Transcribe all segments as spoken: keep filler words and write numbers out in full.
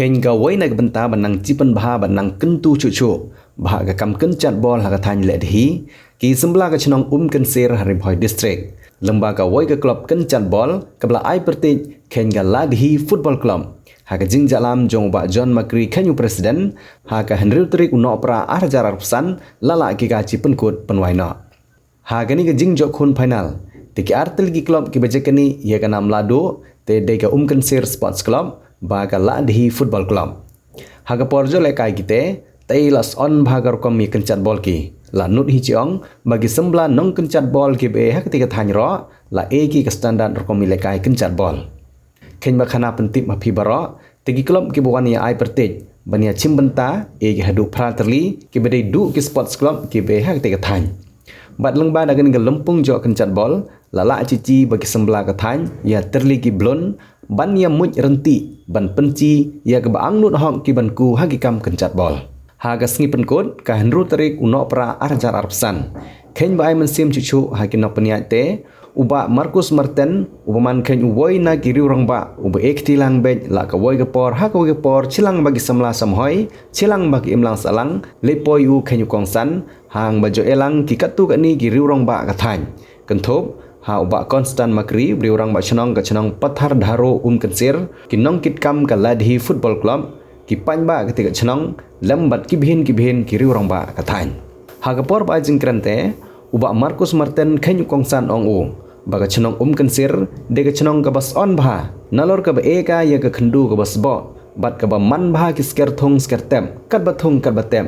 Khein ka wei na ka bynta ban nang chipynbha ban nang kyntu chuh chuh bha ka kam kynchat bol ha ka thaiñ Ladhi, ki sembla ka chnong Umkynsir ha Ri Bhoi District. Lyngba ka wei ka klub kynchat bol kaba la ai pyrthei khein ka Ladhi Football Club, ha ka jingjahlam jong u Bah John Makri khein u president, ha ka hynriew tarik u Nohprah ar hajar arphew san la lah ki ka chipynkut pynwai noh. Ha kane ka jingjop khun final, te ki artylli ki klub kiba jia kane ïa ka nam ladu, te dei ka Umkynsir Sports Club bad ka Ladhi Football Club. Ha ka por jop lehkai kite, te la sngewbha ka rukom ïa kynchat bol ki. La nud hi jiong ba ki sembla nongkynchat bol kiba ei ha kata ka thaiñ ruh la ei ki ka standard rukom ïa lehkai kynchat bol. Khein ba khana pyntip ma phi baroh, te ki klub kiba wan ïa ai pyrthei ban ïa chim bynta, ei ki haduh phra tylli kiba dei duh ki sports club kiba ei ha kata ka thaiñ. Bad lyngba da kane ka lympung jop kynchat bol, la lah chichi ba ki sembla ka thaiñ ïa tylli ki balloon ban ïa muid rynti ban pynchi ïa kaba angnud hok ki ban ku ha ki kam kynchat bol. Ha ka sngi pynkut ka hynriew tarik u Nohprah ar hajar arphew san, khein ba ai mynsiem chuh chuh ha ki nongpynïaid te, u Bah Marcus Martin, uba man khein u wei na ki riewrangbah uba ei kti lang beit la ka wei ka por ha ka wei ka por, chilang ba ki samla samhoi, chilang ba ki imlang sahlang, leit poi u khein u kongsan, hangba jop ei lang ki katto katne ki riewrangbah ka thaiñ. Kynthup ha u Bah Constant Makri, u riewrangbah shnong ka shnong Pathar Dharo Umkynsir, ki nongkitkam ka Ladhi Football Club, ki paidbah kata ka shnong, lem bad ki bynta ki bynta ki riewrangbah ka thaiñ. Ha ka por ba ai jingkren te, u Bah Marcus Martin khein u kongsan ong u ba ka shnong Umkynsir dei ka shnong kaba sngewbha, nalor kaba ei ka ïa ka khyndew kaba sboh bad kaba man bha ki sker thung sker tep, katba thung katba tep.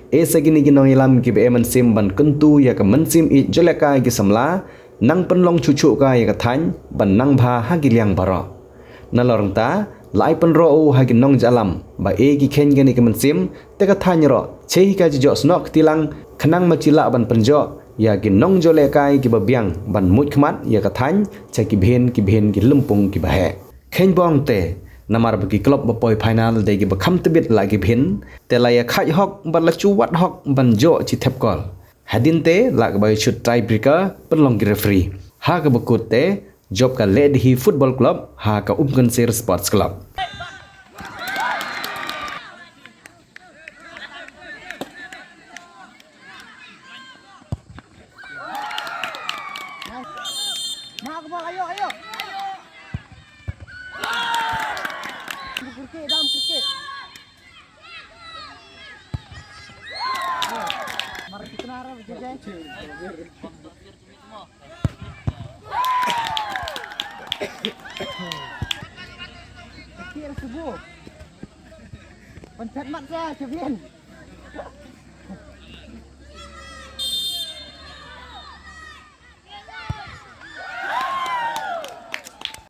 Ei sa kine ki nongïalam kiba ei mynsiem ban kyntu ïa ka mynsiem ïeit jop lehkai ki samla, nang pynlong chuh chuh ka ïa ka thaiñ ban nang bha ha ki liang baroh. Nalor ngta la ai pynroh u ha ki nongjahlam ba ei ki khein kane ka mynsiem, te ka thaiñ ruh, chei ka jop snoh kti lang, khnang ma chi lah ban pynjop ïa ki nongjop lehkai kiba biang ban muid khmat ïa ka thaiñ sha ki bynta ki bynta ki lympung kiba heh. Khein ba ong te, namar ba ki klub ba poi final dei kiba kham tbit la ki bynta, te la ïa khaid hok bad la shu wad hok ban jop chi thep kol. Hadien te la kaba ïa shoot tie breaker pynlong ki referee. Ha kaba kut te, jop ka Ladhi Football Club ha ka Umkynsir Sports Club. Ban phet mat sa, Kevin.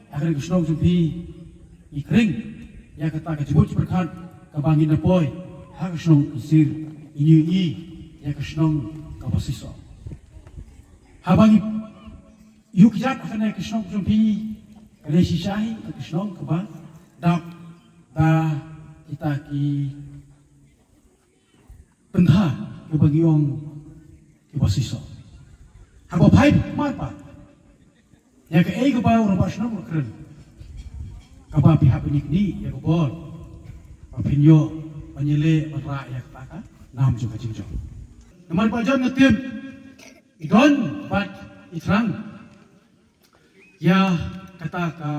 Ha kane ka shnong jong phi, ngi kring ïa kata ka jingmut jingpyrkhat kaba ngin da poi ha ka shnong Kynsir, ngi ïohi ïa ka shnong kaba shisha. Haba ngi ïoh kjat ha kane ka shnong jong phi, kane shisha hi ka shnong kaba dap da kita ki pynthor kiba ngi ong kiba shisha. Haba phai mar pat ïa kaei kaba u rangbah shnong u kren, kaba phi hap ban ïa knieh ïa ka bor ba phin ïoh ban ïaleh ban rah ïa kata ka nam jong ka jingjop. Namar ba jon nga tip i don bad i thrang ïa kata ka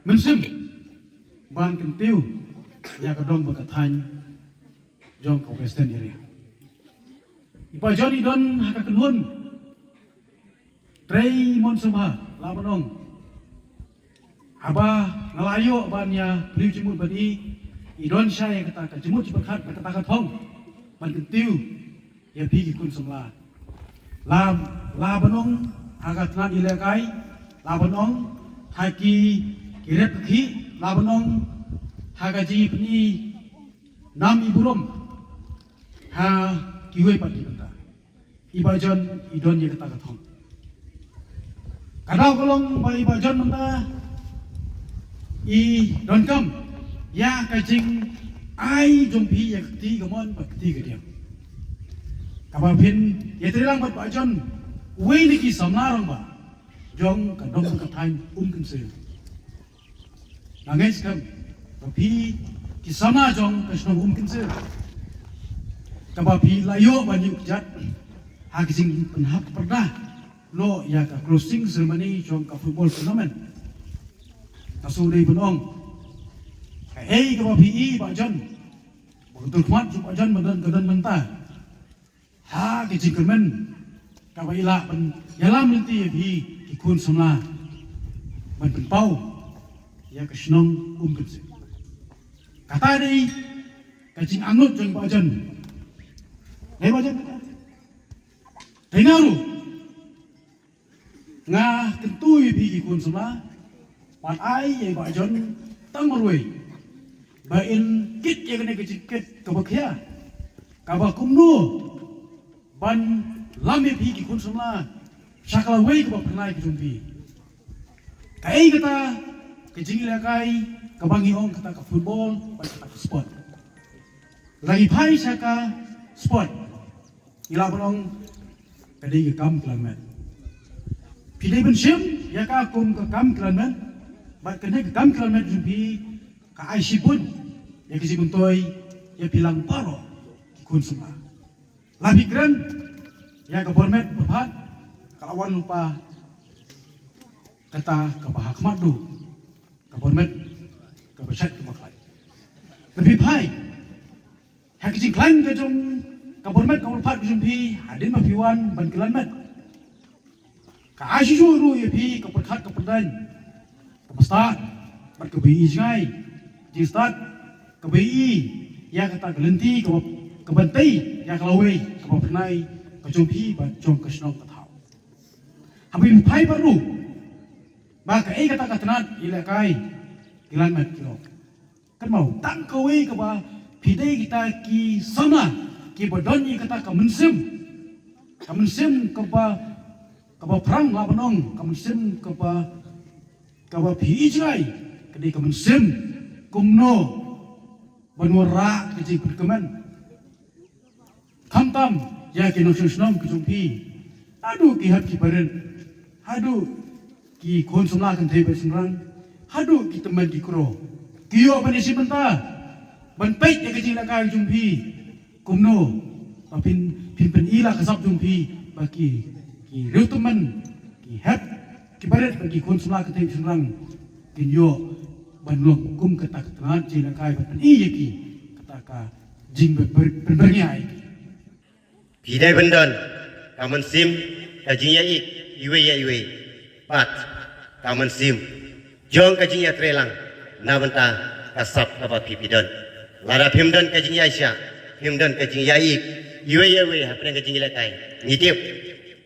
mynsiem ban kyntiew ïa ka dong bad ka thaiñ jong ka Western Area. I Bah John i don ha ka kynhun trei mon sumar, lah ban ong. Haba nga la ïoh ban ïa pyrshah jingmut bad i, i don shai ïa kata ka jingmut jingpyrkhat, ïa kata ka thong ban kyntiew ïa phi ki khun samla. Lah, lah ban ong ha ka tnat ïalehkai, lah ban ong ha ki, ki rep ki, lah ban ong ha ka jingpyni nam i burom ha kiwei pat ki bynta. I Bah John i don ïa kata ka thong. Ka daw ka long ba i Bah John mynta i donkam ïa ka jingai jong phi ïa ka kti kamon bad ka kti kadiang. Kaba phin ïatreilang bad Bah John, uwei na ki samla rangbah jong ka dong ka thaiñ Umkynsir. Nga ngeit skhem ba phi Ki samla jong ka shnong Umkynsier, kaba phi la ïoh ban ïuh kjat ha ka jingpynhap pyrda noh ïa ka closing ceremony jong ka football tournament. Nga shu dei ban ong, kaei kaba phi i Bah John, ba ka dur khmat jong Bah John ba don ka don mynta ha ka jingkyrmen kaba i lah ban ïalam lynti ïa phi ki khun samla ban pynpaw ïa ka shnong Umkynsier. Kata dei ka jingangnud jong Bah John. Dei Bah John kata. Dei nga ruh. Nga kyntu ïa phi ki khun samla ban ai ïa i Bah John tang marwei ba in kit ïa kane ka jingkit kaba khia, kaba kumno ban lam ïa phi ki khun samla sha ka lawei kaba phyrnai ka jong phi. Kaei kata ka jingïalehkai kaba ngi ong kata ka football bad kata ka sport. Lada ngi phai sha ka sport, ngi lah ban ong ka dei ka kam klanmet. Phi dei ban shim ïa ka kum ka kam klanmet, bad kane ka kam klanmet jong phi ka ai shibun ïa ka jingmyntoi ïa phi lang baroh ki khun samla. La phi kren ïa ka bor met bor phad, ka la wan lypa kata kaba ha khmat duh, ka bor met kaba shait kaba khlaiñ. La phi phai ha ka jingkhlaiñ ka jong ka bor met ka bor phad ka jong phi hadien ba phi wan ban kylliang met. Ka ai shuh shuh ruh ïa phi ka pyrkhat ka pyrdaiñ kaba stad bad kaba ïohi jngai. Jingstad kaba ïohi ïa kata ka lynti kaba, kaban tei ïa ka lawei kaba phyrnai ka jong phi bad jong ka shnong ka thaw. Haba phi phai bad ruh ba kaei kata ka tnat ïalehkai, ki klan met ki ong, kynmaw tang kawei kaba phi dei kita ki samla kiba don ïa kata ka mynsiem, ka mynsiem kaba, kaba phrang lah ban ong, ka mynsiem kaba, kaba phi ïohi jngai, ka dei ka mynsiem kumno ban wanrah ka jingpynkmen. Khamtam ïa ki nongshong shnong ki jong phi, haduh ki hep ki barit, haduh ki khun samla kynthei bad shynrang, haduh ki tymmen ki kro, ki ïoh ban ïashim bynta ban peit ïa ka jingïalehkai jong phi. Kumno ba phin, phin pyni la ka sap jong phi ba ki, ki riew tymmen, ki hep ki barit bad ki khun samla kynthei shynrang kin ïoh ban long kum kata ka tnat jingïalehkai ban pyni ïa ki kata ka jingpynbyrngia ïa ki. Phi dei ban don ka mynsiem ka jingïaid iwei ïa iwei bad ka mynsiem jong ka jingïatreilang na bynta ka sap kaba phi phi don. Lada phim don ka jingïaishah, phim don ka jingïaid iwei ïa iwei hapdeng ka jingïalehkai, ngi tip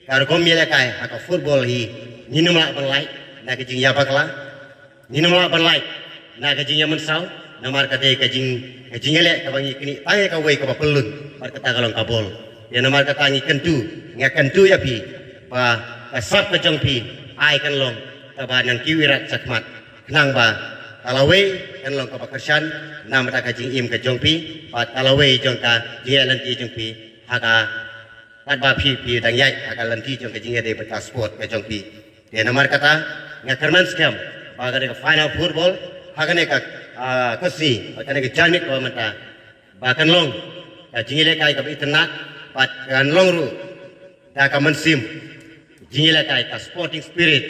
ka rukom ïalehkai ha ka football hi ngin ym lah ban lait na ka jingïabakla, ngin ym lah ban lait na ka jingïamynsaw, namar ka dei ka jing, ka jingïaleh kaba ngi knieh tang ïa kawei kaba pyllun bad kata ka long ka bol. Ïa namar kata ngi kyntu, nga kyntu ïa phi ba ka sap ka jong phi ai kan long kaba nang kiew irat shakhmat, khnang ba ka lawei kan long kaba kyrshan na bynta ka jingim ka jong phi bad ka lawei jong ka jingïaid lynti jong phi ha ka, katba phi, phi dang ïaid ha ka lynti jong ka jingïadei bad ka sport ka jong phi. Te namar kata nga kyrmen skhem ba kane ka final football ha kane ka, ah, ka sngi, ba kane ka janmiet kaba mynta, ba kan long ka jingïalehkai kaba itynnad bad kan long ruh da ka mynsiem jingïalehkai, ka sporting spirit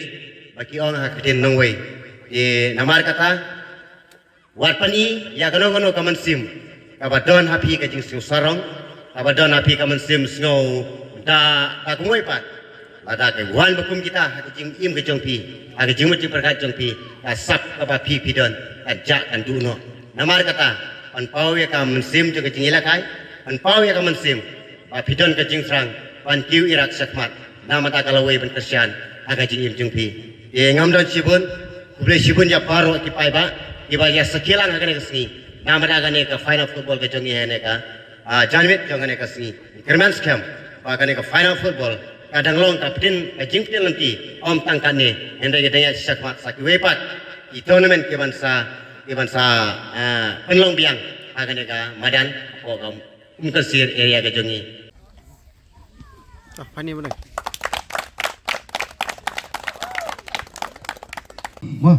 ba ki ong ha ka ktien nongwei. Te namar kata wat pyni ïa kano kano ka mynsiem kaba don ha phi ka jingsngew sarong, kaba don ha phi ka mynsiem sngew da, da kumwei pat. Lada ka wan ba kum kita ha ka jingim ka jong phi, ha ka jingmut jingpyrkhat jong phi, ka sap kaba phi phi don kan jah kan duh noh. Namar kata, pynpaw ïa ka mynsiem jong ka jingïalehkai, pynpaw ïa ka mynsiem ba phi don ka jingthrang ban kiew irat shakhmat na bynta ka lawei ban kyrshan ha ka jingim jong phi. Te ngam don shibun, khublei shibun ïa baroh ki paidbah kiba ïa sakhi lang ha kane ka sngi na bynta kane ka final football ka jong ngi ha kane ka, ah, janmiet jong kane ka sngi. Kyrmen skhem ba kane ka final football ka dang long ka pdin, ka jingpdin lynti, ym tang katne, hynrei ka dang ïaid shakhmat sa kiwei pat ki tournament kiban sa, kiban sa, ah, pynlong biang ha kane ka madan hapoh ka Umkynsier area ka jong ngi. Ah, Fani boleh. Wah.